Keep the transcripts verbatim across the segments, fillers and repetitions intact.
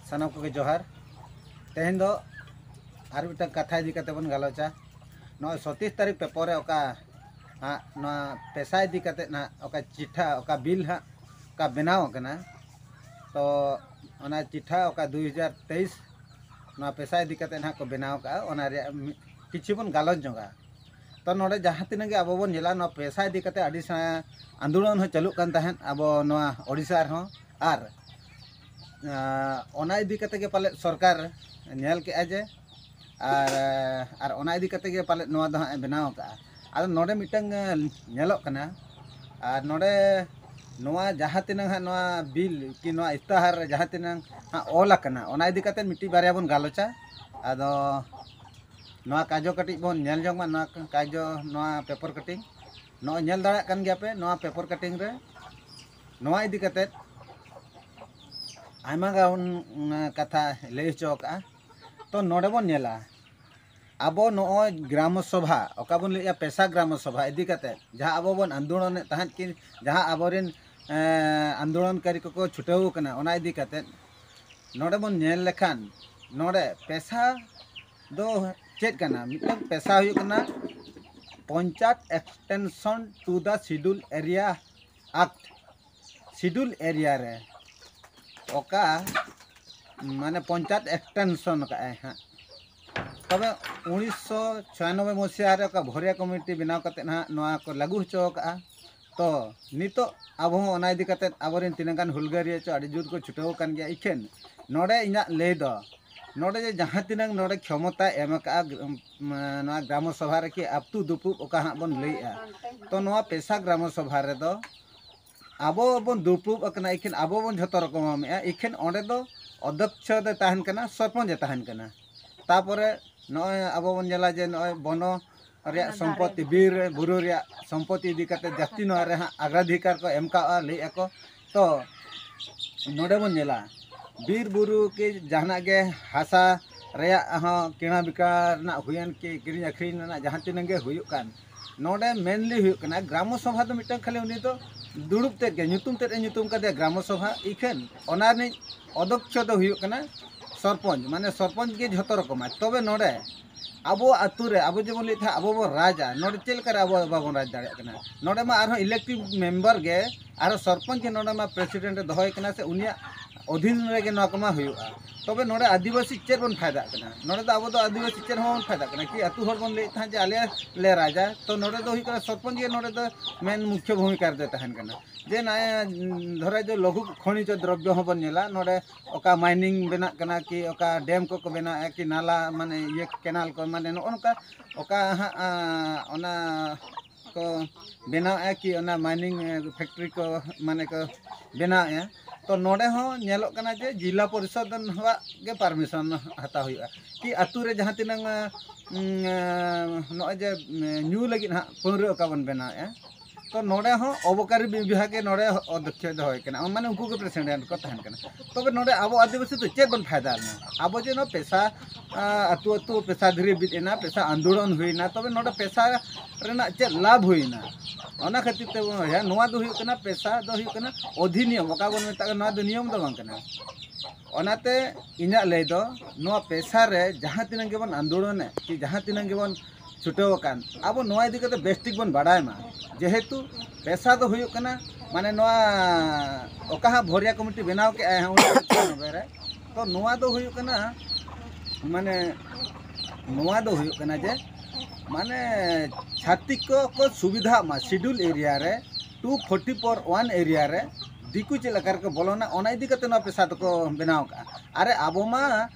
ᱥᱟᱱᱟᱢ ᱠᱚᱜᱮ ᱡᱚᱦᱟᱨ᱾ ᱛᱮᱦᱮᱧ ᱫᱚ ᱟᱨ ᱢᱤᱫᱴᱟᱝ ᱠᱟᱛᱷᱟ ᱤᱫᱤ ᱠᱟᱛᱮ ᱵᱚᱱ ᱜᱟᱞᱚᱪᱟ᱾ ᱱᱚᱜᱼᱚᱭ ᱥᱚᱛᱤᱥ ᱛᱟᱹᱨᱤᱠᱷ ᱯᱮᱯᱚᱨ ᱨᱮ ᱚᱠᱟ ᱦᱟᱸᱜ ᱱᱚᱣᱟ ᱯᱮᱥᱟ ᱤᱫᱤ ᱠᱟᱛᱮ ᱱᱟᱦᱟᱜ ᱚᱠᱟ ᱪᱤᱴᱷᱟ, ᱚᱠᱟ ᱵᱤᱞ ᱦᱟᱸᱜ ᱚᱠᱟ ᱵᱮᱱᱟᱣ ᱟᱠᱟᱱᱟ, ᱛᱚ ᱚᱱᱟ ᱪᱤᱴᱷᱟ ᱚᱠᱟ ᱫᱩᱭ ᱦᱟᱡᱟᱨ ᱛᱮᱭᱤᱥ ᱱᱚᱣᱟ ᱯᱮᱥᱟ ᱤᱫᱤ ᱠᱟᱛᱮ ᱱᱟᱦᱟᱜ ᱠᱚ ᱵᱮᱱᱟᱣ ᱟᱠᱟᱫᱼᱟ, ᱚᱱᱟ ᱨᱮᱭᱟᱜ ᱢᱤᱫ ᱠᱤᱪᱷᱩ ᱵᱚᱱ ᱜᱟᱞᱚᱪ ᱧᱚᱜᱟ᱾ ᱛᱚ ᱱᱚᱰᱮ ᱡᱟᱦᱟᱸ ᱛᱤᱱᱟᱹᱜ ᱜᱮ ᱟᱵᱚ ᱵᱚᱱ ᱧᱮᱞᱟ, ᱱᱚᱣᱟ ᱯᱮᱥᱟ ᱤᱫᱤ ᱠᱟᱛᱮ ᱟᱹᱰᱤ ᱥᱮᱬᱟ ᱟᱱᱫᱳᱞᱚᱱ ᱦᱚᱸ ᱪᱟᱹᱞᱩᱜ ᱠᱟᱱ ᱛᱟᱦᱮᱸᱫ ᱟᱵᱚ ᱱᱚᱣᱟ ᱳᱰᱤᱥᱟ ᱨᱮᱦᱚᱸ᱾ ᱟᱨ ᱟᱸ, ᱚᱱᱟ ᱤᱫᱤ ᱠᱟᱛᱮ ᱜᱮ ᱯᱟᱞᱮᱫ ᱥᱚᱨᱠᱟᱨ ᱧᱮᱞ ᱠᱮᱜᱼᱟ ᱡᱮ, ᱟᱨ ᱟᱨ ᱚᱱᱟ ᱤᱫᱤ ᱠᱟᱛᱮ ᱜᱮ ᱯᱟᱞᱮᱫ ᱱᱚᱣᱟ ᱫᱚ ᱦᱟᱸᱜ ᱮ ᱵᱮᱱᱟᱣ ᱟᱠᱟᱫᱼᱟ᱾ ᱟᱫᱚ ᱱᱚᱰᱮ ᱢᱤᱫᱴᱟᱝ ᱧᱮᱞᱚᱜ ᱠᱟᱱᱟ, ᱟᱨ ᱱᱚᱰᱮ ᱱᱚᱣᱟ ᱡᱟᱦᱟᱸ ᱛᱤᱱᱟᱹᱝ ᱦᱟᱸᱜ ᱱᱚᱣᱟ ᱵᱤᱞ ᱠᱤ ᱱᱚᱣᱟ ᱤᱥᱛᱟᱦᱟᱨ ᱨᱮ ᱡᱟᱦᱟᱸ ᱛᱤᱱᱟᱹᱝ ᱦᱟᱸᱜ ᱚᱞ ᱟᱠᱟᱱᱟ, ᱚᱱᱟ ᱤᱫᱤ ᱠᱟᱛᱮ ᱢᱤᱫᱴᱤᱡ ᱵᱟᱨᱭᱟ ᱵᱚᱱ ᱜᱟᱞᱚᱪᱟ᱾ ᱟᱫᱚ ᱱᱚᱣᱟ ᱠᱟᱡᱚ ᱠᱟᱹᱴᱤᱡ ᱵᱚᱱ ᱧᱮᱞ ᱡᱚᱝ ᱢᱟ, ᱱᱚᱣᱟ ᱠᱟᱡᱚ, ᱱᱚᱣᱟ ᱯᱮᱯᱚᱨ ᱠᱟᱹᱴᱤᱝ ᱱᱚᱜᱼᱚᱭ ᱧᱮᱞ ᱫᱟᱲᱮᱭᱟᱜ ᱠᱟᱱ ᱜᱮᱭᱟ ᱯᱮ᱾ ᱱᱚᱣᱟ ᱯᱮᱯᱚᱨ ᱠᱟᱹᱴᱤᱝ ᱨᱮ ᱱᱚᱣᱟ ᱤᱫᱤ ᱠᱟᱛᱮ ᱟᱭᱢᱟ ᱜᱟᱱ, ᱩᱸ, ᱠᱟᱛᱷᱟ ᱞᱟᱹᱭ ᱦᱚᱪᱚ ᱟᱠᱟᱫᱼᱟ᱾ ᱛᱚ ᱱᱚᱰᱮ ᱵᱚᱱ ᱧᱮᱞᱟ, ᱟᱵᱚ ᱱᱚᱜᱼᱚᱭ ᱜᱨᱟᱢᱚ ᱥᱚᱵᱷᱟ, ᱚᱠᱟ ᱵᱚᱱ ᱞᱟᱹᱭᱮᱫᱼᱟ ᱯᱮᱥᱟ ᱜᱨᱟᱢᱚ ᱥᱚᱵᱷᱟ ᱤᱫᱤ ᱠᱟᱛᱮ, ᱡᱟᱦᱟᱸ ᱟᱵᱚ ᱵᱚᱱ ᱟᱱᱫᱳᱞᱚᱱᱮᱫ ᱛᱟᱦᱮᱸᱫ ᱠᱤ, ᱡᱟᱦᱟᱸ ᱟᱵᱚᱨᱮᱱ, ᱮᱸ, ᱟᱱᱫᱳᱞᱚᱱᱠᱟᱨᱤ ᱠᱚᱠᱚ ᱪᱷᱩᱴᱟᱹᱣ ᱟᱠᱟᱱᱟ, ᱚᱱᱟ ᱤᱫᱤ ᱠᱟᱛᱮ ᱱᱚᱰᱮ ᱵᱚᱱ ᱧᱮᱞ ᱞᱮᱠᱷᱟᱱ, ᱱᱚᱰᱮ ᱯᱮᱥᱟ ᱫᱚ ᱪᱮᱫ ᱠᱟᱱᱟ? ᱢᱤᱫᱴᱟᱝ ᱯᱮᱥᱟ ᱦᱩᱭᱩᱜ ᱠᱟᱱᱟ panchayat extension to the schedule area act, schedule area ᱨᱮ ᱚᱠᱟ ᱢᱟᱱᱮ ᱯᱚᱧᱪᱟᱭᱮᱛ extension ᱟᱠᱟᱫᱼᱟᱭ ᱦᱟᱸᱜ᱾ ᱛᱚᱵᱮ ᱩᱱᱤᱥᱥᱚ ᱪᱷᱚᱭᱟᱱᱚᱵᱵᱳᱭ ᱢᱚᱥᱤᱦᱟ ᱨᱮ ᱚᱠᱟ ᱵᱷᱚᱨᱤᱭᱟ ᱠᱚᱢᱤᱴᱤ ᱵᱮᱱᱟᱣ ᱠᱟᱛᱮᱫ ᱦᱟᱸᱜ ᱱᱚᱣᱟ ᱠᱚ ᱞᱟᱹᱜᱩ ᱦᱚᱪᱚ ᱟᱠᱟᱫᱼᱟ᱾ ᱛᱚ ᱱᱤᱛᱚᱜ ᱟᱵᱚ ᱦᱚᱸ ᱚᱱᱟ ᱤᱫᱤ ᱠᱟᱛᱮᱫ ᱟᱵᱚᱨᱮᱱ ᱛᱤᱱᱟᱹᱜ ᱜᱟᱱ ᱦᱩᱞᱜᱟᱹᱨᱤᱭᱟᱹ ᱪᱚ ᱟᱹᱰᱤ ᱡᱳᱨ ᱠᱚ ᱪᱷᱩᱴᱟᱹᱣ ᱟᱠᱟᱱ ᱜᱮᱭᱟ᱾ ᱤᱠᱷᱟᱹᱱ ᱱᱚᱰᱮ ᱤᱧᱟᱹᱜ ᱞᱟᱹᱭ ᱫᱚ, ᱱᱚᱰᱮ ᱡᱮ ᱡᱟᱦᱟᱸ ᱛᱤᱱᱟᱹᱜ ᱱᱚᱰᱮ ᱠᱷᱚᱢᱚᱛᱟ ᱮᱢ ᱟᱠᱟᱫᱼᱟ, ᱩᱢ, ᱱᱚᱣᱟ ᱜᱨᱟᱢᱚ ᱥᱚᱵᱷᱟ ᱨᱮᱠᱤ ᱟᱹᱛᱩ ᱫᱩᱯᱩᱵ ᱚᱠᱟ ᱦᱟᱸᱜ ᱵᱚᱱ ᱞᱟᱹᱭᱮᱜᱼᱟ, ᱛᱚ ᱱᱚᱣᱟ ᱯᱮᱥᱟ ᱜᱨᱟᱢᱚ ᱥᱚᱵᱷᱟ ᱨᱮᱫᱚ ᱟᱵᱚ ᱵᱚᱱ ᱫᱩᱯᱩᱵ ᱟᱠᱟᱱᱟ, ᱤᱠᱷᱟᱹᱱ ᱟᱵᱚ ᱵᱚᱱ ᱡᱷᱚᱛᱚ ᱨᱚᱠᱚᱢᱮᱜᱼᱟ, ᱤᱠᱷᱟᱹᱱ ᱚᱸᱰᱮ ᱫᱚ ᱚᱫᱷᱭᱚᱠᱥᱚ ᱫᱚᱭ ᱛᱟᱦᱮᱱ ᱠᱟᱱᱟ, ᱥᱚᱨᱯᱚᱧᱪ ᱮ ᱛᱟᱦᱮᱱ ᱠᱟᱱᱟ᱾ ᱛᱟᱯᱚᱨᱮ ᱱᱚᱜᱼᱚᱭ ᱟᱵᱚ ᱵᱚᱱ ᱧᱮᱞᱟ ᱡᱮ ᱱᱚᱜᱼᱚᱭ ᱵᱚᱱᱚ ᱨᱮᱭᱟᱜ ᱥᱚᱢᱯᱚᱛᱤ, ᱵᱤᱨ ᱵᱩᱨᱩ ᱨᱮᱭᱟᱜ ᱥᱚᱢᱯᱚᱛᱤ ᱤᱫᱤ ᱠᱟᱛᱮ ᱡᱟᱹᱥᱛᱤ ᱱᱚᱣᱟ ᱨᱮ ᱦᱟᱸᱜ ᱟᱜᱽᱨᱟᱫᱷᱤᱠᱟᱨ ᱠᱚ ᱮᱢ ᱠᱟᱜᱼᱟ, ᱞᱟᱹᱭᱮᱜᱼᱟ ᱠᱚ᱾ ᱛᱚ ᱱᱚᱰᱮ ᱵᱚᱱ ᱧᱮᱞᱟ, ᱵᱤᱨ ᱵᱩᱨᱩ ᱠᱤ ᱡᱟᱦᱟᱱᱟᱜ ᱜᱮ ᱦᱟᱥᱟ ᱨᱮᱭᱟᱜ ᱦᱚᱸ ᱠᱤᱬᱟ ᱵᱤᱠᱟ ᱨᱮᱱᱟᱜ ᱦᱩᱭᱮᱱ ᱠᱤ ᱠᱤᱨᱤᱧ ᱟᱹᱠᱷᱨᱤᱧ ᱨᱮᱱᱟᱜ ᱡᱟᱦᱟᱸ ᱛᱤᱱᱟᱹᱜ ᱜᱮ ᱦᱩᱭᱩᱜ ᱠᱟᱱ, ᱱᱚᱰᱮ mainly ᱦᱩᱭᱩᱜ ᱠᱟᱱᱟ ᱜᱨᱟᱢᱚ ᱥᱚᱵᱷᱟ ᱫᱚ ᱢᱤᱫᱴᱟᱝ ᱠᱷᱟᱹᱞᱤ ᱩᱱᱤ ᱫᱚ ᱫᱩᱲᱩᱵ ᱛᱮᱫ ᱜᱮ ᱧᱩᱛᱩᱢ ᱛᱮᱫ ᱮ ᱧᱩᱛᱩᱢ ᱠᱟᱫᱮᱭᱟ ᱜᱨᱟᱢᱚ ᱥᱚᱵᱷᱟ, ᱤᱠᱷᱟᱹᱱ ᱚᱱᱟ ᱨᱤᱱᱤᱡ ᱚᱫᱷᱭᱚᱠᱥᱚ ᱫᱚ ᱦᱩᱭᱩᱜ ᱠᱟᱱᱟ ᱥᱚᱨᱯᱚᱧᱪ, ᱢᱟᱱᱮ ᱥᱚᱨᱯᱚᱧᱪ ᱜᱮ ᱡᱷᱚᱛᱚ ᱨᱚᱠᱚᱢᱟᱭ᱾ ᱛᱚᱵᱮ ᱱᱚᱰᱮ ᱟᱵᱚ ᱟᱛᱳ ᱨᱮ ᱟᱵᱚ ᱡᱮᱢᱚᱱ ᱞᱟᱹᱭᱮᱫ ᱛᱟᱦᱮᱸᱫ ᱟᱵᱚ ᱵᱚᱱ ᱨᱟᱡᱟ, ᱱᱚᱰᱮ ᱪᱮᱫ ᱞᱮᱠᱟᱨᱮ ᱟᱵᱚ ᱵᱟᱵᱚᱱ ᱨᱟᱡᱽ ᱫᱟᱲᱮᱭᱟᱜ ᱠᱟᱱᱟ? ᱱᱚᱰᱮ ᱢᱟ ᱟᱨᱦᱚᱸ ᱤᱞᱮᱠᱴᱤᱵᱽ ᱢᱮᱢᱵᱟᱨ ᱜᱮ ᱟᱨᱦᱚᱸ ᱥᱚᱨᱯᱚᱧᱪ ᱜᱮ ᱱᱚᱰᱮ ᱢᱟ ᱯᱨᱮᱥᱤᱰᱮᱱᱴ ᱮ ᱫᱚᱦᱚᱭ ᱠᱟᱱᱟ, ᱥᱮ ᱩᱱᱤᱭᱟᱜ ᱚᱫᱷᱤᱱ ᱨᱮᱜᱮ ᱱᱚᱣᱟ ᱠᱚᱢᱟ ᱦᱩᱭᱩᱜᱼᱟ᱾ ᱛᱚᱵᱮ ᱱᱚᱰᱮ ᱟᱹᱫᱤᱵᱟᱹᱥᱤ ᱪᱮᱫ ᱵᱚᱱ ᱯᱷᱟᱭᱫᱟᱜ ᱠᱟᱱᱟ? ᱱᱚᱰᱮ ᱫᱚ ᱟᱵᱚ ᱫᱚ ᱟᱹᱫᱤᱵᱟᱹᱥᱤ ᱪᱮᱫ ᱦᱚᱸ ᱵᱟᱵᱚᱱ ᱯᱷᱟᱭᱫᱟᱜ ᱠᱟᱱᱟ᱾ ᱠᱤ ᱟᱹᱛᱩ ᱦᱚᱲ ᱵᱚᱱ ᱞᱟᱹᱭᱮᱫ ᱛᱟᱦᱮᱸᱫ ᱡᱮ ᱟᱞᱮ ᱞᱮ ᱨᱟᱡᱟ, ᱛᱚ ᱱᱚᱰᱮ ᱫᱚ ᱦᱩᱭᱩᱜ ᱠᱟᱱᱟ ᱥᱚᱨᱯᱚᱧᱪ ᱜᱮ ᱱᱚᱰᱮ ᱫᱚ ᱢᱮᱱ ᱢᱩᱠᱷᱭᱚ ᱵᱷᱩᱢᱤᱠᱟ ᱨᱮᱫᱚ ᱛᱟᱦᱮᱱ ᱠᱟᱱᱟ᱾ ᱡᱮ ᱱᱚᱜᱼᱚᱭ ᱫᱷᱚᱨᱮ ᱡᱮ ᱞᱚᱜᱷᱩ ᱠᱷᱚᱱᱤᱡᱽ ᱫᱨᱚᱵᱽᱭᱚ ᱦᱚᱸᱵᱚᱱ ᱧᱮᱞᱟ, ᱱᱚᱰᱮ ᱚᱠᱟ ᱢᱟᱭᱱᱤᱝ ᱵᱮᱱᱟᱜ ᱠᱟᱱᱟ, ᱠᱤ ᱚᱠᱟ ᱰᱮᱢ ᱠᱚᱠᱚ ᱵᱮᱱᱟᱣᱮᱫᱼᱟ, ᱠᱤ ᱱᱟᱞᱟ, ᱢᱟᱱᱮ ᱤᱭᱟᱹ ᱠᱮᱱᱟᱞ ᱠᱚ, ᱢᱟᱱᱮ ᱱᱚᱜᱼᱚ ᱱᱚᱝᱠᱟ ᱚᱠᱟ ᱦᱟᱸᱜ ᱚᱱᱟ ᱠᱚ ᱵᱮᱱᱟᱣᱮᱫᱼᱟ, ᱠᱤ ᱚᱱᱟ ᱢᱟᱭᱱᱤᱝ ᱯᱷᱮᱠᱴᱨᱤ ᱠᱚ ᱢᱟᱱᱮ ᱠᱚ ᱵᱮᱱᱟᱣᱮᱫᱼᱟ᱾ ᱛᱚ ᱱᱚᱰᱮ ᱦᱚᱸ ᱧᱮᱞᱚᱜ ᱠᱟᱱᱟ ᱡᱮ ᱡᱤᱞᱟ ᱯᱚᱨᱤᱥᱚᱫ ᱨᱮᱱ ᱦᱚᱸᱣᱟᱜ ᱜᱮ ᱯᱟᱨᱢᱤᱥᱚᱱ ᱦᱟᱛᱟᱣ ᱦᱩᱭᱩᱜᱼᱟ᱾ ᱠᱤ ᱟᱹᱛᱩ ᱨᱮ ᱡᱟᱦᱟᱸ ᱛᱤᱱᱟᱹᱝ ᱩᱸ, ᱱᱚᱜᱼᱚᱭ ᱡᱮ ᱧᱩ ᱞᱟᱹᱜᱤᱫ ᱦᱟᱸᱜ ᱯᱟᱹᱣᱨᱟᱹ ᱚᱠᱟ ᱵᱚᱱ ᱵᱮᱱᱟᱣᱮᱫᱼᱟ, ᱛᱚ ᱱᱚᱰᱮ ᱦᱚᱸ ᱚᱵᱚᱠᱟᱨᱤ ᱵᱤᱵᱷᱟᱜᱽ ᱜᱮ ᱱᱚᱰᱮ ᱚᱫᱷᱭᱚᱠᱥᱚ ᱫᱚᱦᱚᱭ ᱠᱟᱱᱟ, ᱢᱟᱱᱮ ᱩᱱᱠᱩ ᱜᱮ ᱯᱨᱮᱥᱤᱰᱮᱱᱴ ᱠᱚ ᱛᱟᱦᱮᱱ ᱠᱟᱱᱟ᱾ ᱛᱚᱵᱮ ᱱᱚᱰᱮ ᱟᱵᱚ ᱟᱹᱫᱤᱵᱟᱹᱥᱤ ᱫᱚ ᱪᱮᱫ ᱵᱚᱱ ᱯᱷᱟᱭᱫᱟ ᱞᱮᱱᱟ? ᱟᱵᱚ ᱡᱮ ᱱᱚᱣᱟ ᱯᱮᱥᱟ ᱟᱸ, ᱟᱹᱛᱩ ᱟᱹᱛᱩ ᱯᱮᱥᱟ ᱫᱷᱤᱨᱤ ᱵᱤᱫ ᱮᱱᱟ, ᱯᱮᱥᱟ ᱟᱱᱫᱳᱲᱚᱱ ᱦᱩᱭᱱᱟ, ᱛᱚᱵᱮ ᱱᱚᱰᱮ ᱯᱮᱥᱟ ᱨᱮᱱᱟᱜ ᱪᱮᱫ ᱞᱟᱵᱷ ᱦᱩᱭᱱᱟ? ᱚᱱᱟ ᱠᱷᱟᱹᱛᱤᱨ ᱛᱮ ᱵᱚᱱ ᱨᱚᱦᱚᱭᱟ᱾ ᱱᱚᱣᱟ ᱫᱚ ᱦᱩᱭᱩᱜ ᱠᱟᱱᱟ ᱯᱮᱥᱟ ᱫᱚ ᱦᱩᱭᱩᱜ ᱠᱟᱱᱟ ᱚᱫᱷᱤᱱᱤᱭᱚᱢ, ᱚᱠᱟ ᱵᱚᱱ ᱢᱮᱛᱟᱜ ᱠᱟᱱᱟ, ᱱᱚᱣᱟ ᱫᱚ ᱱᱤᱭᱚᱢ ᱫᱚ ᱵᱟᱝ ᱠᱟᱱᱟ᱾ ᱚᱱᱟᱛᱮ ᱤᱧᱟᱹᱜ ᱞᱟᱹᱭ ᱫᱚ ᱱᱚᱣᱟ ᱯᱮᱥᱟ ᱨᱮ ᱡᱟᱦᱟᱸ ᱛᱤᱱᱟᱹᱜ ᱜᱮᱵᱚᱱ ᱟᱱᱫᱳᱲᱚᱱᱮᱫ ᱠᱤ ᱡᱟᱦᱟᱸ ᱛᱤᱱᱟᱹᱜ ᱜᱮᱵᱚᱱ ᱪᱷᱩᱴᱟᱹᱣ ᱟᱠᱟᱱ, ᱟᱵᱚ ᱱᱚᱣᱟ ᱤᱫᱤ ᱠᱟᱛᱮ ᱵᱮᱥ ᱴᱷᱤᱠ ᱵᱚᱱ ᱵᱟᱰᱟᱭ ᱢᱟ᱾ ᱡᱮᱦᱮᱛᱩ ᱯᱮᱥᱟ ᱫᱚ ᱦᱩᱭᱩᱜ ᱠᱟᱱᱟ, ᱢᱟᱱᱮ ᱱᱚᱣᱟ ᱚᱠᱟ ᱦᱟᱸᱜ ᱵᱷᱚᱨᱤᱭᱟ ᱠᱚᱢᱤᱴᱤ ᱵᱮᱱᱟᱣ ᱠᱮᱜᱼᱟᱭ ᱦᱟᱸᱜ ᱩᱱᱤᱥᱥᱚ ᱯᱚᱸᱪᱟᱱᱚᱵᱵᱳᱭ ᱨᱮ, ᱛᱚ ᱱᱚᱣᱟ ᱫᱚ ᱦᱩᱭᱩᱜ ᱠᱟᱱᱟ, ᱢᱟᱱᱮ ᱱᱚᱣᱟ ᱫᱚ ᱦᱩᱭᱩᱜ ᱠᱟᱱᱟ ᱡᱮ ᱢᱟᱱᱮ ᱪᱷᱟᱛᱤᱠ ᱠᱚ ᱠᱚ ᱥᱩᱵᱤᱫᱷᱟᱜ ᱢᱟ ᱥᱤᱰᱩᱞ ᱮᱨᱤᱭᱟ ᱨᱮ, two forty four one area ᱨᱮ ᱫᱤᱠᱩ ᱪᱮᱫ ᱞᱮᱠᱟ ᱨᱮᱠᱚ ᱵᱚᱞᱚᱱᱟ, ᱚᱱᱟ ᱤᱫᱤ ᱠᱟᱛᱮ ᱱᱚᱣᱟ ᱯᱮᱥᱟ ᱫᱚᱠᱚ ᱵᱮᱱᱟᱣ ᱠᱟᱜᱼᱟ᱾ ᱟᱨᱮ ᱟᱵᱚ ᱢᱟ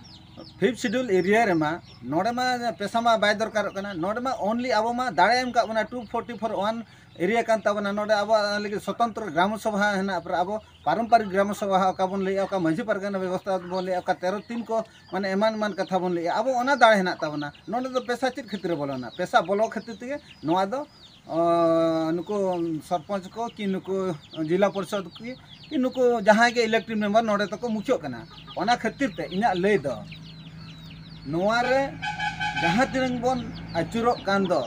ᱯᱷᱤᱯᱛᱷ ᱥᱤᱰᱩᱞ ᱮᱨᱤᱭᱟ ᱨᱮᱢᱟ ᱱᱚᱰᱮ ᱢᱟ ᱯᱮᱥᱟ ᱢᱟ ᱵᱟᱭ ᱫᱚᱨᱠᱟᱨᱚᱜ ᱠᱟᱱᱟ, ᱱᱚᱰᱮ ᱢᱟ ᱚᱱᱞᱤ ᱟᱵᱚ ᱢᱟ ᱫᱟᱲᱮ ᱮᱢ ᱠᱟᱜ ᱵᱚᱱᱟ two forty four one area ᱠᱟᱱ ᱛᱟᱵᱚᱱᱟ, ᱱᱚᱰᱮ ᱟᱵᱚᱣᱟᱜ ᱞᱟᱹᱜᱤᱫ ᱥᱚᱛᱚᱱᱛᱨᱚ ᱜᱨᱟᱢ ᱥᱚᱵᱷᱟ ᱦᱮᱱᱟᱜ, ᱯᱟᱨᱟ ᱟᱵᱚ ᱯᱟᱨᱚᱢᱯᱟᱨᱤᱠ ᱜᱨᱟᱢ ᱥᱚᱵᱷᱟ ᱚᱠᱟ ᱵᱚᱱ ᱞᱟᱹᱭᱮᱜᱼᱟ, ᱚᱠᱟ ᱢᱟᱹᱡᱷᱤ ᱯᱟᱨᱜᱟᱱᱟ ᱵᱮᱵᱚᱥᱛᱷᱟ ᱵᱚᱱ ᱞᱟᱹᱭᱮᱜᱼᱟ, ᱚᱠᱟ ᱛᱮᱨᱚ ᱛᱤᱱ ᱠᱚ ᱢᱟᱱᱮ ᱮᱢᱟᱱ ᱮᱢᱟᱱ ᱠᱟᱛᱷᱟ ᱵᱚᱱ ᱞᱟᱹᱭᱮᱜᱼᱟ, ᱟᱵᱚ ᱚᱱᱟ ᱫᱟᱲᱮ ᱦᱮᱱᱟᱜ ᱛᱟᱵᱚᱱᱟ᱾ ᱱᱚᱰᱮ ᱫᱚ ᱯᱮᱥᱟ ᱪᱮᱫ ᱠᱷᱟᱹᱛᱤᱨ ᱮ ᱵᱚᱞᱚᱱᱟ? ᱯᱮᱥᱟ ᱵᱚᱞᱚ ᱠᱷᱟᱹᱛᱤᱨ ᱛᱮᱜᱮ ᱱᱚᱣᱟ ᱫᱚ ᱚ, ᱱᱩᱠᱩ ᱥᱚᱨᱯᱚᱧᱪ ᱠᱚ ᱠᱤ ᱱᱩᱠᱩ ᱡᱮᱞᱟ ᱯᱚᱨᱤᱥᱚᱫ ᱠᱚ ᱠᱤ ᱱᱩᱠᱩ ᱡᱟᱦᱟᱸᱭ ᱜᱮ ᱤᱞᱮᱠᱴᱮᱰ ᱢᱮᱢᱵᱟᱨ ᱱᱚᱰᱮ ᱫᱚᱠᱚ ᱢᱩᱪᱟᱹᱫ ᱠᱟᱱᱟ᱾ ᱚᱱᱟ ᱠᱷᱟᱹᱛᱤᱨ ᱛᱮ ᱤᱧᱟᱹᱜ ᱞᱟᱹᱭ ᱫᱚ ᱱᱚᱣᱟ ᱨᱮ ᱡᱟᱦᱟᱸ ᱛᱤᱱᱟᱹᱝ ᱵᱚᱱ ᱟᱹᱪᱩᱨᱚᱜ ᱠᱟᱱ ᱫᱚ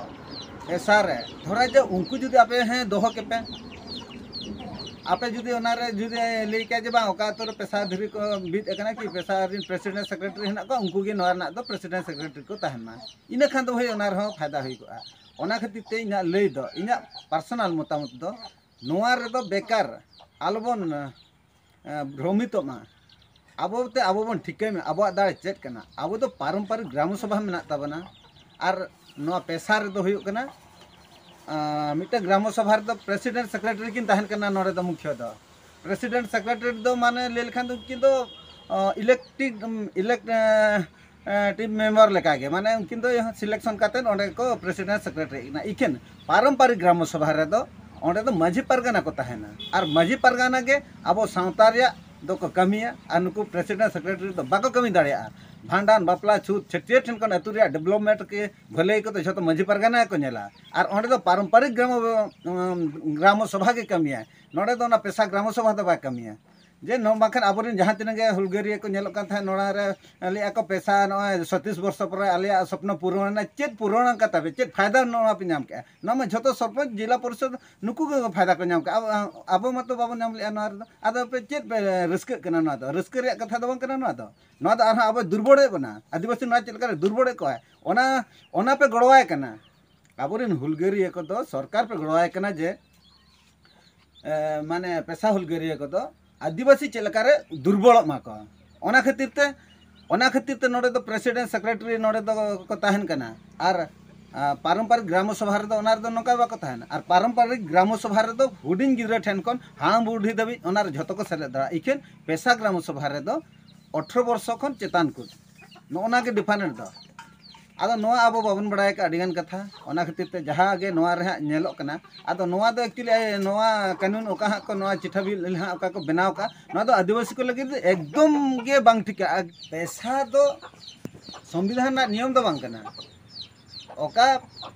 ᱯᱮᱥᱟ ᱨᱮ, ᱫᱷᱚᱨᱟ ᱡᱮ ᱩᱱᱠᱩ ᱡᱩᱫᱤ ᱟᱯᱮ ᱦᱮᱸ ᱫᱚᱦᱚ ᱠᱮᱯᱮ, ᱟᱯᱮ ᱡᱩᱫᱤ ᱚᱱᱟᱨᱮ ᱡᱩᱫᱤ ᱞᱟᱹᱭ ᱠᱮᱭᱟ ᱡᱮ ᱵᱟᱝ, ᱚᱠᱟ ᱟᱛᱳ ᱨᱮ ᱯᱮᱥᱟ ᱫᱷᱤᱨᱤ ᱠᱚ ᱵᱤᱫ ᱟᱠᱟᱱᱟ ᱠᱤ ᱯᱮᱥᱟ ᱨᱮᱱ ᱯᱨᱮᱥᱤᱰᱮᱱᱴ ᱥᱮᱠᱨᱮᱴᱟᱨᱤ ᱦᱮᱱᱟᱜ ᱠᱚᱣᱟ, ᱩᱱᱠᱩ ᱜᱮ ᱱᱚᱣᱟ ᱨᱮᱱᱟᱜ ᱫᱚ ᱯᱨᱮᱥᱤᱰᱮᱱᱴ ᱥᱮᱠᱨᱮᱴᱟᱨᱤ ᱠᱚ ᱛᱟᱦᱮᱱ ᱢᱟ, ᱤᱱᱟᱹ ᱠᱷᱟᱱ ᱫᱚ ᱦᱳᱭ ᱚᱱᱟ ᱨᱮᱦᱚᱸ ᱯᱷᱟᱭᱫᱟ ᱦᱩᱭ ᱠᱚᱜᱼᱟ᱾ ᱚᱱᱟ ᱠᱷᱟᱹᱛᱤᱨ ᱛᱮ ᱤᱧᱟᱹᱜ ᱞᱟᱹᱭ ᱫᱚ, ᱤᱧᱟᱹᱜ ᱯᱟᱨᱥᱚᱱᱟᱞ ᱢᱚᱛᱟᱢᱚᱛ ᱫᱚ, ᱱᱚᱣᱟ ᱨᱮᱫᱚ ᱵᱮᱠᱟᱨ ᱟᱞᱚᱵᱚᱱ ᱮᱸ, ᱵᱷᱨᱚᱢᱤᱛᱚᱜ ᱢᱟ᱾ ᱟᱵᱚ ᱛᱮ ᱟᱵᱚ ᱵᱚᱱ ᱴᱷᱤᱠᱟᱹᱭ ᱢᱟ ᱟᱵᱚᱣᱟᱜ ᱫᱟᱲᱮ ᱪᱮᱫ ᱠᱟᱱᱟ᱾ ᱟᱵᱚ ᱫᱚ ᱯᱟᱨᱚᱢᱯᱟᱨᱤᱠ ᱜᱨᱟᱢᱚ ᱥᱚᱵᱷᱟ ᱢᱮᱱᱟᱜ ᱛᱟᱵᱚᱱᱟ᱾ ᱟᱨ ᱱᱚᱣᱟ ᱯᱮᱥᱟ ᱨᱮᱫᱚ ᱦᱩᱭᱩᱜ ᱠᱟᱱᱟ, ᱟᱸ, ᱢᱤᱫᱴᱟᱝ ᱜᱨᱟᱢᱚ ᱥᱚᱵᱷᱟ ᱨᱮᱫᱚ ᱯᱨᱮᱥᱤᱰᱮᱱᱴ ᱥᱮᱠᱨᱮᱴᱟᱨᱤ ᱠᱤᱱ ᱛᱟᱦᱮᱱ ᱠᱟᱱᱟ ᱱᱚᱰᱮ ᱫᱚ ᱢᱩᱠᱷᱭᱚ ᱫᱚ᱾ ᱯᱨᱮᱥᱤᱰᱮᱱᱴ ᱥᱮᱠᱨᱮᱴᱟᱨᱤ ᱫᱚ ᱢᱟᱱᱮ ᱞᱟᱹᱭ ᱞᱮᱠᱷᱟᱱ ᱫᱚ ᱩᱱᱠᱤᱱ ᱫᱚ, ᱟᱸ, ᱤᱞᱮᱠᱴᱤᱰ, ᱤᱞᱮᱠᱴ, ᱟᱸ, ᱟᱸ, ᱴᱤᱢ ᱢᱮᱢᱵᱟᱨ ᱞᱮᱠᱟᱜᱮ, ᱢᱟᱱᱮ ᱩᱱᱠᱤᱱ ᱫᱚ ᱥᱤᱞᱮᱠᱥᱚᱱ ᱠᱟᱛᱮᱫ ᱚᱸᱰᱮ ᱠᱚ ᱯᱨᱮᱥᱤᱰᱮᱱᱴ ᱥᱮᱠᱨᱮᱴᱟᱨᱤ ᱠᱟᱱᱟ᱾ ᱤᱠᱷᱮᱱ ᱯᱟᱨᱚᱢᱯᱟᱨᱤᱠ ᱜᱨᱟᱢᱚ ᱥᱚᱵᱷᱟ ᱨᱮᱫᱚ ᱚᱸᱰᱮ ᱫᱚ ᱢᱟᱹᱡᱷᱤ ᱯᱟᱨᱜᱟᱱᱟ ᱠᱚ ᱛᱟᱦᱮᱱᱟ᱾ ᱟᱨ ᱢᱟᱹᱡᱷᱤ ᱯᱟᱨᱜᱟᱱᱟ ᱜᱮ ᱟᱵᱚ ᱥᱟᱶᱛᱟ ᱨᱮᱭᱟᱜ ᱫᱚᱠᱚ ᱠᱟᱹᱢᱤᱭᱟ, ᱟᱨ ᱱᱩᱠᱩ ᱯᱨᱮᱥᱤᱰᱮᱱᱴ ᱥᱮᱠᱨᱮᱴᱟᱨᱤ ᱫᱚ ᱵᱟᱠᱚ ᱠᱟᱹᱢᱤ ᱫᱟᱲᱮᱭᱟᱜᱼᱟ᱾ ᱵᱷᱟᱸᱰᱟᱱ, ᱵᱟᱯᱞᱟ, ᱪᱷᱩᱛ, ᱪᱷᱟᱹᱴᱭᱟᱹᱨ ᱴᱷᱮᱱ ᱠᱷᱚᱱ ᱟᱹᱛᱩ ᱨᱮᱭᱟᱜ ᱰᱮᱵᱷᱞᱚᱯᱢᱮᱱᱴ ᱠᱚ, ᱵᱷᱟᱹᱞᱟᱹᱭ ᱠᱚᱫᱚ ᱡᱷᱚᱛᱚ ᱢᱟᱹᱡᱷᱤ ᱯᱟᱨᱜᱟᱱᱟ ᱜᱮᱠᱚ ᱧᱮᱞᱟ᱾ ᱟᱨ ᱚᱸᱰᱮ ᱫᱚ ᱯᱟᱨᱚᱢᱯᱟᱨᱤᱠ ᱜᱨᱟᱢᱚ, ᱩᱢ, ᱜᱨᱟᱢᱚ ᱥᱚᱵᱷᱟ ᱜᱮ ᱠᱟᱹᱢᱤᱭᱟᱭ᱾ ᱱᱚᱰᱮ ᱫᱚ ᱚᱱᱟ ᱯᱮᱥᱟ ᱜᱨᱟᱢᱚ ᱥᱚᱵᱷᱟ ᱫᱚ ᱵᱟᱭ ᱠᱟᱹᱢᱤᱭᱟ᱾ ᱡᱮ ᱱᱚᱣᱟ ᱵᱟᱝᱠᱷᱟᱱ ᱟᱵᱚᱨᱮᱱ ᱡᱟᱦᱟᱸ ᱛᱤᱱᱟᱹᱜ ᱜᱮ ᱦᱩᱞᱜᱟᱹᱨᱤᱭᱟᱹ ᱠᱚ ᱧᱮᱞᱚᱜ ᱠᱟᱱ ᱛᱟᱦᱮᱸᱫ, ᱱᱚᱣᱟ ᱨᱮ ᱞᱟᱹᱭᱮᱫᱼᱟ ᱠᱚ, "ᱯᱮᱥᱟ ᱱᱚᱜᱼᱚᱭ ᱥᱟᱛᱤᱥ ᱵᱚᱨᱥᱚ ᱯᱚᱨᱮ ᱟᱞᱮᱭᱟᱜ ᱥᱚᱯᱱᱚ ᱯᱩᱨᱚᱱ ᱮᱱᱟ", ᱪᱮᱫ ᱯᱩᱨᱚᱱ ᱟᱠᱟᱫ ᱛᱟᱯᱮ? ᱪᱮᱫ ᱯᱷᱟᱭᱫᱟ ᱱᱚᱣᱟ ᱯᱮ ᱧᱟᱢ ᱠᱮᱜᱼᱟ? ᱱᱚᱣᱟ ᱢᱟ ᱡᱷᱚᱛᱚ ᱥᱚᱨᱯᱚᱧᱪ, ᱡᱮᱞᱟ ᱯᱚᱨᱤᱥᱚᱫ ᱱᱩᱠᱩ ᱜᱮ ᱯᱷᱟᱭᱫᱟ ᱠᱚ ᱧᱟᱢ ᱠᱮᱜᱼᱟ᱾ ᱟᱵᱚ, ᱟᱵᱚ ᱢᱟᱛᱚ ᱵᱟᱵᱚᱱ ᱧᱟᱢ ᱞᱮᱜᱼᱟ ᱱᱚᱣᱟ ᱨᱮᱫᱚ᱾ ᱟᱫᱚ ᱯᱮ ᱪᱮᱫ ᱯᱮ ᱨᱟᱹᱥᱠᱟᱹᱜ ᱠᱟᱱᱟ? ᱱᱚᱣᱟ ᱫᱚ ᱨᱟᱹᱥᱠᱟᱹ ᱨᱮᱭᱟᱜ ᱠᱟᱛᱷᱟ ᱫᱚ ᱵᱟᱝ ᱠᱟᱱᱟ ᱱᱚᱣᱟ ᱫᱚ᱾ ᱱᱚᱣᱟ ᱫᱚ ᱟᱨᱦᱚᱸ ᱟᱵᱚᱭ ᱫᱩᱨᱵᱚᱲᱮᱫ ᱵᱚᱱᱟ᱾ ᱟᱹᱫᱤᱵᱟᱹᱥᱤ ᱱᱚᱣᱟ ᱪᱮᱫ ᱞᱮᱠᱟᱨᱮ ᱫᱩᱨᱵᱚᱲᱮᱫ ᱠᱚᱣᱟᱭ, ᱚᱱᱟ, ᱚᱱᱟ ᱯᱮ ᱜᱚᱲᱚᱣᱟᱭ ᱠᱟᱱᱟ᱾ ᱟᱵᱚᱨᱮᱱ ᱦᱩᱞᱜᱟᱹᱨᱤᱭᱟᱹ ᱠᱚᱫᱚ ᱥᱚᱨᱠᱟᱨ ᱯᱮ ᱜᱚᱲᱚᱣᱟᱭ ᱠᱟᱱᱟ ᱡᱮ, ᱮ, ᱢᱟᱱᱮ ᱯᱮᱥᱟ ᱦᱩᱞᱜᱟᱹᱨᱤᱭᱟᱹ ᱠᱚᱫᱚ ᱟᱹᱫᱤᱵᱟᱹᱥᱤ ᱪᱮᱫ ᱞᱮᱠᱟᱨᱮ ᱫᱩᱨᱵᱚᱞᱚᱜ ᱢᱟ ᱠᱚ, ᱚᱱᱟ ᱠᱷᱟᱹᱛᱤᱨ ᱛᱮ, ᱚᱱᱟ ᱠᱷᱟᱹᱛᱤᱨ ᱛᱮ ᱱᱚᱰᱮ ᱫᱚ ᱯᱨᱮᱥᱤᱰᱮᱱᱴ ᱥᱮᱠᱨᱮᱴᱟᱨᱤ ᱱᱚᱰᱮ ᱫᱚ ᱠᱚ ᱛᱟᱦᱮᱱ ᱠᱟᱱᱟ᱾ ᱟᱨ, ᱟ, ᱯᱟᱨᱚᱢᱯᱟᱨᱤᱠ ᱜᱨᱟᱢᱚ ᱥᱚᱵᱷᱟ ᱨᱮᱫᱚ ᱚᱱᱟ ᱨᱮᱫᱚ ᱱᱚᱝᱠᱟ ᱵᱟᱠᱚ ᱛᱟᱦᱮᱱᱟ᱾ ᱟᱨ ᱯᱟᱨᱚᱢᱯᱟᱨᱤᱠ ᱜᱨᱟᱢᱚ ᱥᱚᱵᱷᱟ ᱨᱮᱫᱚ ᱦᱩᱰᱤᱧ ᱜᱤᱫᱽᱨᱟᱹ ᱴᱷᱮᱱ ᱠᱷᱚᱱ ᱦᱟᱲᱟᱢ ᱵᱩᱰᱷᱤ ᱫᱷᱟᱹᱵᱤᱡ ᱚᱱᱟ ᱨᱮ ᱡᱷᱚᱛᱚ ᱠᱚ ᱥᱮᱞᱮᱫ ᱫᱟᱲᱮᱭᱟᱜᱼᱟ᱾ ᱤᱠᱷᱟᱹᱱ ᱯᱮᱥᱟ ᱜᱨᱟᱢᱚ ᱥᱚᱵᱷᱟ ᱨᱮᱫᱚ ᱟᱴᱷᱨᱚ ᱵᱚᱨᱥᱚ ᱠᱷᱚᱱ ᱪᱮᱛᱟᱱ ᱠᱚ᱾ ᱱᱚᱜᱼᱚ ᱱᱟ ᱜᱮ ᱰᱤᱯᱷᱟᱨᱮᱱᱴ ᱫᱚ᱾ ᱟᱫᱚ ᱱᱚᱣᱟ ᱟᱵᱚ ᱵᱟᱵᱚᱱ ᱵᱟᱲᱟᱭ ᱟᱠᱟᱫ ᱟᱹᱰᱤᱜᱟᱱ ᱠᱟᱛᱷᱟ, ᱚᱱᱟ ᱠᱷᱟᱹᱛᱤᱨ ᱛᱮ ᱡᱟᱦᱟᱸ ᱜᱮ ᱱᱚᱣᱟ ᱨᱮ ᱦᱟᱸᱜ ᱧᱮᱞᱚᱜ ᱠᱟᱱᱟ᱾ ᱟᱫᱚ ᱱᱚᱣᱟ ᱫᱚ ᱮᱠᱪᱩᱭᱮᱞᱤ ᱱᱚᱣᱟ ᱠᱟᱹᱱᱩᱱ ᱚᱠᱟ ᱦᱟᱸᱜ ᱠᱚ, ᱱᱚᱣᱟ ᱪᱤᱴᱷᱟᱹ ᱵᱤᱞ ᱦᱟᱸᱜ ᱚᱠᱟ ᱠᱚ ᱵᱮᱱᱟᱣ ᱟᱠᱟᱫ, ᱱᱚᱣᱟ ᱫᱚ ᱟᱹᱫᱤᱵᱟᱹᱥᱤ ᱠᱚ ᱞᱟᱹᱜᱤᱫ ᱫᱚ ᱮᱠᱫᱚᱢ ᱜᱮ ᱵᱟᱝ ᱴᱷᱤᱠᱟ᱾ ᱟᱨ ᱯᱮᱥᱟ ᱫᱚ ᱥᱚᱝᱵᱤᱫᱷᱟᱱ ᱨᱮᱱᱟᱜ ᱱᱤᱭᱚᱢ ᱫᱚ ᱵᱟᱝ ᱠᱟᱱᱟ᱾ ᱚᱠᱟ,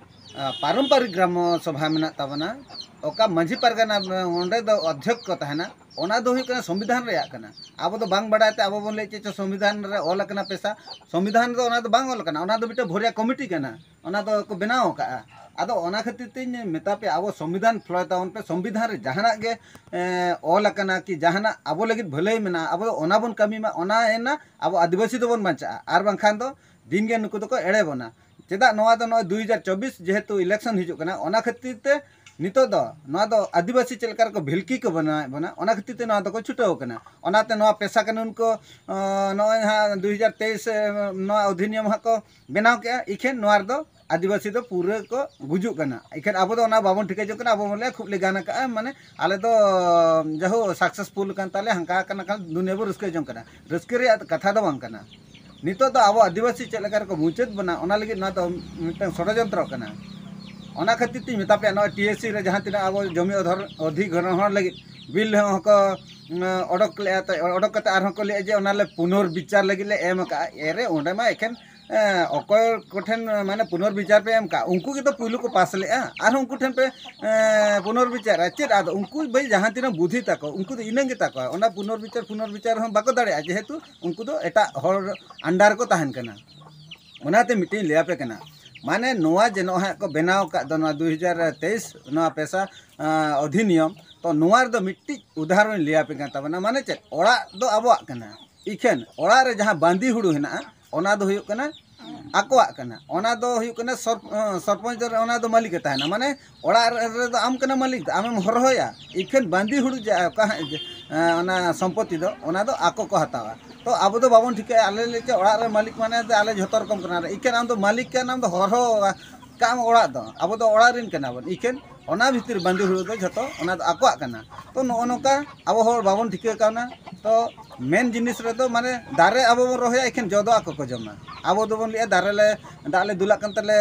ᱟ, ᱯᱟᱨᱚᱢᱯᱟᱨᱤᱠ ᱜᱨᱟᱢᱚ ᱥᱚᱵᱷᱟ ᱢᱮᱱᱟᱜ ᱛᱟᱵᱚᱱᱟ, ᱚᱠᱟ ᱢᱟᱹᱡᱷᱤ ᱯᱟᱨᱜᱟᱱᱟ, ᱚᱸᱰᱮ ᱫᱚ ᱚᱫᱽᱫᱷᱚᱠ ᱠᱚ ᱛᱟᱦᱮᱱᱟ, ᱚᱱᱟ ᱫᱚ ᱦᱩᱭᱩᱜ ᱠᱟᱱᱟ ᱥᱚᱝᱵᱤᱫᱷᱟᱱ ᱨᱮᱭᱟᱜ ᱠᱟᱱᱟ᱾ ᱟᱵᱚ ᱫᱚ ᱵᱟᱝ ᱵᱟᱲᱟᱭ ᱛᱮ ᱟᱵᱚ ᱵᱚᱱ ᱞᱟᱹᱭ ᱪᱮᱫ ᱪᱚ ᱥᱚᱝᱵᱤᱫᱷᱟᱱ ᱨᱮ ᱚᱞ ᱟᱠᱟᱱᱟ ᱯᱮᱥᱟ᱾ ᱥᱚᱝᱵᱤᱫᱷᱟᱱ ᱨᱮᱫᱚ ᱚᱱᱟ ᱫᱚ ᱵᱟᱝ ᱚᱞ ᱟᱠᱟᱱᱟ, ᱚᱱᱟ ᱫᱚ ᱢᱤᱫᱴᱮᱱ ᱵᱷᱚᱨᱤᱭᱟ ᱠᱚᱢᱤᱴᱤ ᱠᱟᱱᱟ, ᱚᱱᱟ ᱫᱚ ᱠᱚ ᱵᱮᱱᱟᱣ ᱟᱠᱟᱫᱼᱟ᱾ ᱟᱫᱚ ᱚᱱᱟ ᱠᱷᱟᱹᱛᱤᱨ ᱛᱤᱧ ᱢᱮᱛᱟ ᱯᱮᱭᱟ, ᱟᱵᱚ ᱥᱚᱝᱵᱤᱫᱷᱟᱱ ᱯᱷᱚᱞᱚᱭ ᱛᱟᱵᱚᱱ ᱯᱮ᱾ ᱥᱚᱝᱵᱤᱫᱷᱟᱱ ᱨᱮ ᱡᱟᱦᱟᱱᱟᱜ ᱜᱮ ᱮᱸ, ᱚᱞ ᱟᱠᱟᱱᱟ ᱠᱤ ᱡᱟᱦᱟᱱᱟᱜ ᱟᱵᱚ ᱞᱟᱹᱜᱤᱫ ᱵᱷᱟᱹᱞᱟᱹᱭ ᱢᱮᱱᱟᱜᱼᱟ, ᱟᱵᱚ ᱫᱚ ᱚᱱᱟ ᱵᱚᱱ ᱠᱟᱹᱢᱤ ᱢᱟ, ᱚᱱᱟ ᱮᱱᱟ ᱟᱵᱚ ᱟᱹᱫᱤᱵᱟᱹᱥᱤ ᱫᱚᱵᱚᱱ ᱵᱟᱧᱪᱟᱜᱼᱟ, ᱟᱨ ᱵᱟᱝᱠᱷᱟᱱ ᱫᱚ ᱫᱤᱱ ᱜᱮ ᱱᱩᱠᱩ ᱫᱚᱠᱚ ᱮᱲᱮ ᱵᱚᱱᱟ᱾ ᱪᱮᱫᱟᱜ ᱱᱚᱣᱟ ᱫᱚ ᱱᱚᱜᱼᱚᱭ ᱫᱩ ᱦᱟᱡᱟᱨ ᱪᱚᱵᱵᱤᱥ ᱡᱮᱦᱮᱛᱩ election ᱦᱤᱡᱩᱜ ᱠᱟᱱᱟ, ᱚᱱᱟ ᱠᱷᱟᱹᱛᱤᱨ ᱛᱮ ᱱᱤᱛᱚᱜ ᱫᱚ ᱱᱚᱣᱟ ᱫᱚ ᱟᱹᱫᱤᱵᱟᱹᱥᱤ ᱪᱮᱫ ᱞᱮᱠᱟ ᱨᱮᱠᱚ ᱵᱷᱤᱞᱠᱤ ᱠᱚ ᱵᱮᱱᱟᱣᱮᱫ ᱵᱚᱱᱟ, ᱚᱱᱟ ᱠᱷᱟᱹᱛᱤᱨ ᱛᱮ ᱱᱚᱣᱟ ᱫᱚᱠᱚ ᱪᱷᱩᱴᱟᱹᱣ ᱠᱟᱱᱟ᱾ ᱚᱱᱟᱛᱮ ᱱᱚᱣᱟ ᱯᱮᱥᱟ ᱠᱟᱹᱱᱩᱱ ᱠᱚ, ᱟᱸ, ᱱᱚᱜᱼᱚᱭ ᱦᱟᱸᱜ ᱫᱩ ᱦᱟᱡᱟᱨ ᱛᱮᱭᱤᱥ, ᱮ, ᱱᱚᱣᱟ ᱚᱫᱷᱤᱱᱤᱭᱚᱢ ᱦᱟᱸᱜ ᱠᱚ ᱵᱮᱱᱟᱣ ᱠᱮᱜᱼᱟ, ᱤᱠᱷᱮᱱ ᱱᱚᱣᱟ ᱨᱮᱫᱚ ᱟᱹᱫᱤᱵᱟᱹᱥᱤ ᱫᱚ ᱯᱩᱨᱟᱹ ᱠᱚ ᱜᱩᱡᱩᱜ ᱠᱟᱱᱟ᱾ ᱤᱠᱷᱮᱱ ᱟᱵᱚ ᱫᱚ ᱚᱱᱟ ᱵᱟᱵᱚᱱ ᱴᱷᱤᱠᱟᱹ ᱡᱚᱝ ᱠᱟᱱᱟ, ᱟᱵᱚ ᱵᱚᱱ ᱞᱟᱹᱭᱟ ᱠᱷᱩᱵ ᱞᱮ ᱜᱟᱱ ᱟᱠᱟᱜᱼᱟ, ᱢᱟᱱᱮ ᱟᱞᱮ ᱫᱚ ᱡᱟᱦᱳ successful ᱠᱟᱱ ᱛᱟᱞᱮ, ᱦᱟᱱᱠᱟ ᱠᱟᱱᱟ, ᱠᱷᱟᱱ ᱫᱩᱱᱤᱭᱟᱹ ᱵᱚᱱ ᱨᱟᱹᱥᱠᱟᱹ ᱡᱚᱝ ᱠᱟᱱᱟ᱾ ᱨᱟᱹᱥᱠᱟᱹ ᱨᱮᱭᱟᱜ ᱠᱟᱛᱷᱟ ᱫᱚ ᱵᱟᱝ ᱠᱟᱱᱟ᱾ ᱱᱤᱛᱚᱜ ᱫᱚ ᱟᱵᱚ ᱟᱹᱫᱤᱵᱟᱹᱥᱤ ᱪᱮᱫ ᱞᱮᱠᱟ ᱨᱮᱠᱚ ᱢᱩᱪᱟᱹᱫ ᱵᱚᱱᱟ, ᱚᱱᱟ ᱞᱟᱹᱜᱤᱫ ᱱᱚᱣᱟ ᱫᱚ ᱢᱤᱫᱴᱟᱝ ᱥᱚᱲᱚᱡᱚᱱᱛᱨᱚ ᱠᱟᱱᱟ᱾ ᱚᱱᱟ ᱠᱷᱟᱹᱛᱤᱨ ᱛᱤᱧ ᱢᱮᱛᱟ ᱯᱮᱭᱟ, ᱱᱚᱜᱼᱚᱭ ᱴᱤ ᱮᱥ ᱥᱤ ᱨᱮ ᱡᱟᱦᱟᱸ ᱛᱤᱱᱟᱹᱜ ᱟᱵᱚ ᱡᱚᱢᱤ ᱚᱫᱷᱚᱨ-, ᱚᱫᱷᱤᱜᱨᱚᱦᱚᱬ ᱞᱟᱹᱜᱤᱫ ᱵᱤᱞ ᱦᱚᱸ ᱠᱚ, ᱩᱸ, ᱚᱰᱚᱠ ᱞᱮᱜᱼᱟ, ᱛᱚ ᱚᱰᱚᱠ ᱠᱟᱛᱮ ᱟᱨᱦᱚᱸ ᱠᱚ ᱞᱟᱹᱭᱮᱫᱼᱟ ᱡᱮ ᱚᱱᱟ ᱞᱮ ᱯᱩᱱᱚᱨ ᱵᱤᱪᱟᱨ ᱞᱟᱹᱜᱤᱫ ᱞᱮ ᱮᱢ ᱟᱠᱟᱜᱼᱟ᱾ ᱮᱨᱮ, ᱚᱸᱰᱮ ᱢᱟ ᱮᱠᱷᱮᱱ, ᱮᱸ, ᱚᱠᱚᱭ ᱠᱚᱴᱷᱮᱱ, ᱢᱟᱱᱮ, ᱯᱩᱱᱚᱨ ᱵᱤᱪᱟᱨ ᱯᱮ ᱮᱢ ᱠᱟᱜᱼᱟ, ᱩᱱᱠᱩ ᱜᱮᱛᱚ ᱯᱩᱭᱞᱩ ᱠᱚ ᱯᱟᱥ ᱞᱮᱜᱼᱟ, ᱟᱨᱦᱚᱸ ᱩᱱᱠᱩ ᱴᱷᱮᱱ ᱯᱮ, ᱮᱸ, ᱯᱩᱱᱚᱨ ᱵᱤᱪᱟᱨᱟ᱾ ᱪᱮᱫ ᱟᱫᱚ ᱩᱱᱠᱩ ᱵᱷᱟᱹᱭ ᱡᱟᱦᱟᱸ ᱛᱤᱱᱟᱹᱜ ᱵᱩᱫᱷᱤ ᱛᱟᱠᱚ, ᱩᱱᱠᱩ ᱫᱚ ᱤᱱᱟᱹᱝ ᱜᱮᱛᱟ ᱠᱚᱣᱟ, ᱚᱱᱟ ᱯᱩᱱᱚᱨ ᱵᱤᱪᱟᱨ, ᱯᱩᱱᱚᱨ ᱵᱤᱪᱟᱨ ᱦᱚᱸ ᱵᱟᱠᱚ ᱫᱟᱲᱮᱭᱟᱜᱼᱟ, ᱡᱮᱦᱮᱛᱩ ᱩᱱᱠᱩ ᱫᱚ ᱮᱴᱟᱜ ᱦᱚᱲ under ᱨᱮᱠᱚ ᱛᱟᱦᱮᱱ ᱠᱟᱱᱟ᱾ ᱚᱱᱟᱛᱮ ᱢᱤᱫᱴᱮᱱ ᱞᱟᱹᱭ ᱟᱯᱮ ᱠᱟᱱᱟ, ᱢᱟᱱᱮ, ᱱᱚᱣᱟ ᱡᱮ ᱱᱚᱜᱼᱚᱭ ᱦᱟᱸᱜ ᱠᱚ ᱵᱮᱱᱟᱣ ᱟᱠᱟᱫ ᱫᱚ, ᱱᱚᱣᱟ ᱫᱩ ᱦᱟᱡᱟᱨ ᱛᱮᱭᱤᱥ, ᱱᱚᱣᱟ ᱯᱮᱥᱟ, ᱟᱸ, ᱚᱫᱷᱤᱱᱤᱭᱚᱢ, ᱛᱚ ᱱᱚᱣᱟ ᱨᱮᱫᱚ ᱢᱤᱫᱴᱤᱡ ᱩᱫᱟᱦᱚᱨᱚᱧ ᱞᱟᱹᱭ ᱟᱯᱮ ᱠᱟᱱ ᱛᱟᱵᱚᱱᱟ, ᱢᱟᱱᱮ ᱪᱮᱫ, ᱚᱲᱟᱜ ᱫᱚ ᱟᱵᱚᱣᱟᱜ ᱠᱟᱱᱟ, ᱤᱠᱷᱮᱱ ᱚᱲᱟᱜ ᱨᱮ ᱡᱟᱦᱟᱸ ᱵᱟᱸᱫᱤ ᱦᱩᱲᱩ ᱦᱮᱱᱟᱜᱼᱟ, ᱚᱱᱟ ᱫᱚ ᱦᱩᱭᱩᱜ ᱠᱟᱱᱟ ᱟᱠᱚᱣᱟᱜ ᱠᱟᱱᱟ, ᱚᱱᱟ ᱫᱚ ᱦᱩᱭᱩᱜ ᱠᱟᱱᱟ ᱥᱚᱨ-, ᱟᱸ, ᱥᱚᱨᱯᱚᱧᱪ ᱫᱚ ᱚᱱᱟ ᱫᱚ ᱢᱟᱹᱞᱤᱠ ᱮ ᱛᱟᱦᱮᱱᱟ, ᱢᱟᱱᱮ ᱚᱲᱟᱜ ᱨᱮ-, ᱨᱮᱫᱚ ᱟᱢ ᱠᱟᱱᱟ ᱢᱟᱹᱞᱤᱠ ᱫᱚ, ᱟᱢᱮᱢ ᱦᱚᱨᱦᱚᱭᱟ, ᱤᱠᱷᱟᱹᱱ ᱵᱟᱸᱫᱤ ᱦᱩᱲᱩ ᱡᱟ-, ᱚᱠᱟ ᱦᱟᱸᱜ ᱡᱮ, ᱮᱸ, ᱚᱱᱟ ᱥᱚᱢᱯᱚᱛᱤ ᱫᱚ, ᱚᱱᱟ ᱫᱚ ᱟᱠᱚ ᱠᱚ ᱦᱟᱛᱟᱣᱟ᱾ ᱛᱚ ᱟᱵᱚ ᱫᱚ ᱵᱟᱵᱚᱱ ᱴᱷᱤᱠᱟᱹᱭᱟ, ᱟᱞᱮ ᱞᱮ ᱪᱮᱫ ᱚᱲᱟᱜ ᱨᱮ ᱢᱟᱹᱞᱤᱠ ᱢᱟᱱᱮ ᱫᱚ ᱟᱞᱮ ᱡᱷᱚᱛᱚ ᱨᱚᱠᱚᱢ ᱠᱟᱱᱟ ᱞᱮ, ᱤᱠᱷᱟᱹᱱ ᱟᱢ ᱫᱚ ᱢᱟᱹᱞᱤᱠ ᱠᱟᱱᱟᱢ ᱫᱚ ᱦᱚᱨᱦᱚ ᱠᱟᱜ ᱟᱢ ᱚᱲᱟᱜ ᱫᱚ, ᱟᱵᱚ ᱫᱚ ᱚᱲᱟᱜ ᱨᱮᱱ ᱠᱟᱱᱟ ᱵᱚᱱ, ᱤᱠᱷᱟᱹᱱ ᱚᱱᱟ ᱵᱷᱤᱛᱤᱨ ᱵᱟᱸᱫᱤ ᱦᱩᱲᱩ ᱫᱚ ᱡᱷᱚᱛᱚ ᱚᱱᱟ ᱫᱚ ᱟᱠᱚᱣᱟᱜ ᱠᱟᱱᱟ᱾ ᱛᱚ ᱱᱚᱜᱼᱚ ᱱᱚᱝᱠᱟ ᱟᱵᱚ ᱦᱚᱲ ᱵᱟᱵᱚᱱ ᱴᱷᱤᱠᱟᱹ ᱠᱟᱣᱱᱟ᱾ ᱛᱚ ᱢᱮᱱ ᱡᱤᱱᱤᱥ ᱨᱮᱫᱚ ᱢᱟᱱᱮ ᱫᱟᱨᱮ ᱟᱵᱚ ᱵᱚᱱ ᱨᱚᱦᱚᱭᱟ, ᱮᱠᱷᱮᱱ ᱡᱚ ᱫᱚ ᱟᱠᱚ ᱠᱚ ᱡᱚᱢᱟ᱾ ᱟᱵᱚ ᱫᱚᱵᱚᱱ ᱞᱟᱹᱭᱟ ᱫᱟᱨᱮ ᱞᱮ, ᱫᱟᱜ ᱞᱮ ᱫᱩᱞᱟᱜ ᱠᱟᱱ ᱛᱮᱞᱮ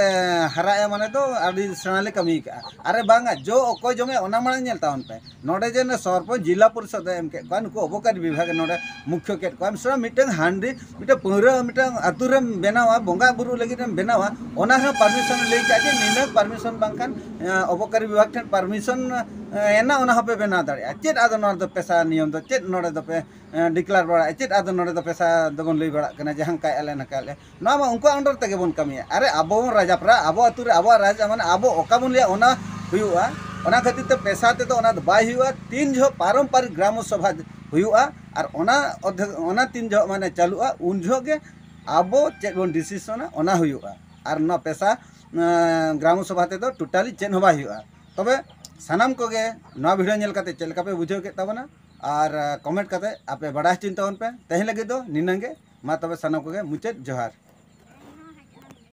ᱦᱟᱨᱟᱜᱼᱟ, ᱢᱟᱱᱮ ᱫᱚ ᱟᱹᱰᱤ ᱥᱮᱬᱟ ᱞᱮ ᱠᱟᱹᱢᱤ ᱠᱟᱜᱼᱟ᱾ ᱟᱨᱮ ᱵᱟᱝᱟ, ᱡᱚ ᱚᱠᱚᱭ ᱡᱚᱢᱮ ᱚᱱᱟ ᱢᱟᱲᱟᱝ ᱧᱮᱞ ᱛᱟᱵᱚᱱ ᱯᱮ᱾ ᱱᱚᱰᱮ ᱡᱮ ᱥᱚᱨᱯᱚᱧᱪ ᱡᱤᱞᱟ ᱯᱚᱨᱤᱥᱚᱫ ᱮ ᱮᱢ ᱠᱮᱫ ᱠᱚᱣᱟ, ᱱᱩᱠᱩ ᱚᱵᱚᱠᱟᱨᱤ ᱵᱤᱵᱷᱟᱜᱽ ᱱᱚᱰᱮ ᱢᱩᱠᱷᱭᱚ ᱠᱮᱫ ᱠᱚᱣᱟ, ᱢᱤᱫᱴᱟᱝ ᱦᱟᱺᱰᱤ, ᱢᱤᱫᱴᱟᱝ ᱯᱟᱹᱣᱨᱟᱹ, ᱢᱤᱫᱴᱟᱝ ᱟᱹᱛᱩ ᱨᱮᱢ ᱵᱮᱱᱟᱣᱟ, ᱵᱚᱸᱜᱟ ᱵᱩᱨᱩ ᱞᱟᱹᱜᱤᱫ ᱮᱢ ᱵᱮᱱᱟᱣᱟ, ᱚᱱᱟ ᱨᱮᱦᱚᱸ permission ᱞᱟᱹᱭ ᱠᱟᱜ ᱡᱮ ᱱᱤᱱᱟᱹᱜ permission ᱵᱟᱝᱠᱷᱟᱱ, ᱮᱸ, ᱚᱵᱚᱠᱟᱨᱤ ᱵᱤᱵᱷᱟᱜᱽ ᱴᱷᱮᱱ permission ᱮᱱᱟ, ᱚᱱᱟ ᱦᱚᱸᱯᱮ ᱵᱮᱱᱟᱣ ᱫᱟᱲᱮᱭᱟᱜᱼᱟ᱾ ᱪᱮᱫ ᱟᱫᱚ ᱱᱚᱣᱟ ᱫᱚ ᱯᱮᱥᱟ ᱱᱤᱭᱚᱢ ᱫᱚ ᱪᱮᱫ ᱱᱚᱰᱮ ᱫᱚᱯᱮ ᱰᱤᱠᱞᱮᱭᱟᱨ ᱵᱟᱲᱟᱜᱼᱟ? ᱪᱮᱫ ᱟᱫᱚ ᱱᱚᱰᱮ ᱫᱚ ᱯᱮᱥᱟ ᱫᱚᱵᱚᱱ ᱞᱟᱹᱭ ᱵᱟᱲᱟᱜ ᱠᱟᱱᱟ ᱡᱮ ᱦᱟᱱᱠᱟᱭᱮᱫᱼᱟ ᱞᱮ ᱱᱟᱠᱟᱭᱮᱫᱼᱟ ᱞᱮ? ᱱᱚᱣᱟ ᱢᱟ ᱩᱱᱠᱩᱣᱟᱜ ᱟᱱᱰᱟᱨ ᱛᱮᱜᱮ ᱵᱚᱱ ᱠᱟᱹᱢᱤᱭᱟ᱾ ᱟᱨᱮ ᱟᱵᱚ ᱵᱚᱱ ᱨᱟᱡᱟᱯᱨᱟ, ᱟᱵᱚ ᱟᱹᱛᱩ ᱨᱮ ᱟᱵᱚᱣᱟᱜ ᱨᱟᱡᱽ ᱢᱟᱱᱮ ᱟᱵᱚ ᱚᱠᱟ ᱵᱚᱱ ᱞᱟᱹᱭᱟ ᱚᱱᱟ ᱦᱩᱭᱩᱜᱼᱟ᱾ ᱚᱱᱟ ᱠᱷᱟᱹᱛᱤᱨ ᱛᱮ ᱯᱮᱥᱟ ᱛᱮᱫᱚ ᱚᱱᱟ ᱫᱚ ᱵᱟᱭ ᱦᱩᱭᱩᱜᱼᱟ᱾ ᱛᱤᱱ ᱡᱚᱦᱚᱜ ᱯᱟᱨᱚᱢᱯᱟᱨᱤᱠ ᱜᱨᱟᱢᱚ ᱥᱚᱵᱷᱟ ᱦᱩᱭᱩᱜᱼᱟ ᱟᱨ ᱚᱱᱟ ᱚᱫᱷᱮ-, ᱚᱱᱟ ᱛᱤᱱ ᱡᱚᱦᱚᱜ ᱢᱟᱱᱮ ᱪᱟᱹᱞᱩᱜᱼᱟ ᱩᱱ ᱡᱚᱦᱚᱜ ᱜᱮ ᱟᱵᱚ ᱪᱮᱫ ᱵᱚᱱ ᱰᱤᱥᱤᱥᱚᱱᱟ ᱚᱱᱟ ᱦᱩᱭᱩᱜᱼᱟ᱾ ᱟᱨ ᱱᱚᱣᱟ ᱯᱮᱥᱟ ᱮᱸ, ᱜᱨᱟᱢᱚ ᱥᱚᱵᱷᱟ ᱛᱮᱫᱚ ᱴᱳᱴᱟᱞᱤ ᱪᱮᱫ ᱦᱚᱸ ᱵᱟᱭ ᱦᱩᱭᱩᱜᱼᱟ᱾ ᱛᱚᱵᱮ ᱥᱟᱱᱟᱢ ᱠᱚᱜᱮ ᱱᱚᱣᱟ ᱵᱷᱤᱰᱤᱭᱳ ᱧᱮᱞ ᱠᱟᱛᱮ ᱪᱮᱫ ᱞᱮᱠᱟ ᱯᱮ ᱵᱩᱡᱷᱟᱹᱣ ᱠᱮᱫ ᱛᱟᱵᱚᱱᱟ ᱟᱨ ᱠᱚᱢᱮᱱᱴ ᱠᱟᱛᱮ ᱟᱯᱮ ᱵᱟᱲᱟᱭ ᱦᱚᱪᱚᱧ ᱛᱟᱵᱚᱱ ᱯᱮ᱾ ᱛᱮᱦᱮᱧ ᱞᱟᱹᱜᱤᱫ ᱫᱚ ᱱᱤᱱᱟᱹᱝ ᱜᱮ᱾ ᱢᱟ ᱛᱚᱵᱮ ᱥᱟᱱᱟᱢ ᱠᱚᱜᱮ ᱢᱩᱪᱟᱹᱫ ᱡᱚᱦᱟᱨ᱾